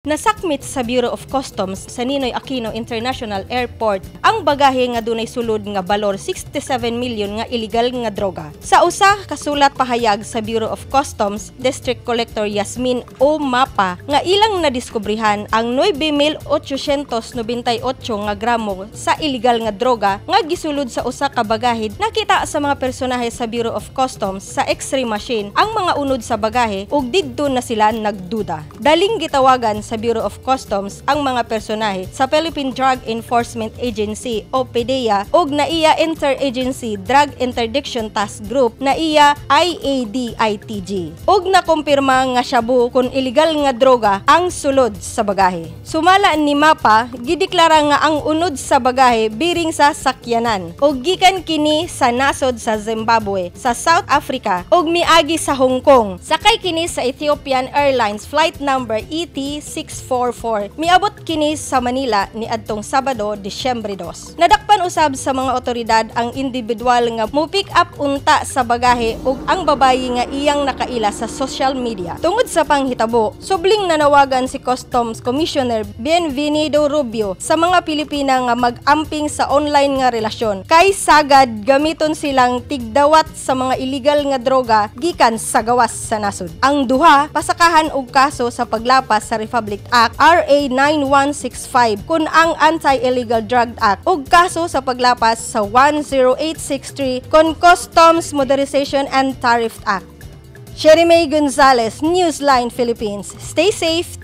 Nasakmit sa Bureau of Customs sa Ninoy Aquino International Airport ang bagahe nga dunay sulod nga balor 67 milyon nga illegal nga droga. Sa usa ka sulat pahayag sa Bureau of Customs, District Collector Yasmin O. Mapa nga ilang nadiskubrihan ang 9,898 nga gramo sa illegal nga droga nga gisulod sa usa ka bagahe. Nakita sa mga personahe sa Bureau of Customs sa X-ray machine ang mga unod sa bagahe ug didto na sila nagduda. Daling gitawagan sa Bureau of Customs ang mga personahe sa Philippine Drug Enforcement Agency o PDEA ug NAIA Interagency Drug Interdiction Task Group, NAIA IADITG, ug nakumpirma nga shabu kon illegal nga droga ang sulod sa bagahe. Sumala ni Mapa, gideklara nga ang unod sa bagahe biring sa sakyanan ug gikan kini sa nasod sa Zimbabwe, sa South Africa ug miagi sa Hong Kong. Sakay kini sa Ethiopian Airlines flight number ET644. Miabot kini sa Manila niadtong Sabado, Disyembre 2. Nadakpan usab sa mga otoridad ang individual nga mo pick up unta sa bagahe ug ang babayi nga iyang nakaila sa social media. Tungod sa panghitabo, subling nanawagan si Customs Commissioner Bienvenido Rubio sa mga Pilipina nga mag-amping sa online nga relasyon kay sagad gamiton silang tigdawat sa mga illegal nga droga gikan sa gawas sa nasod. Ang duha pasakahan og kaso sa paglapas sa Republic Act RA 9165 kun ang Anti-Illegal Drug Act ug kaso sa paglapas sa 10863 kon Customs Modernization and Tariff Act. Sherry May Gonzalez, Newsline Philippines. Stay safe.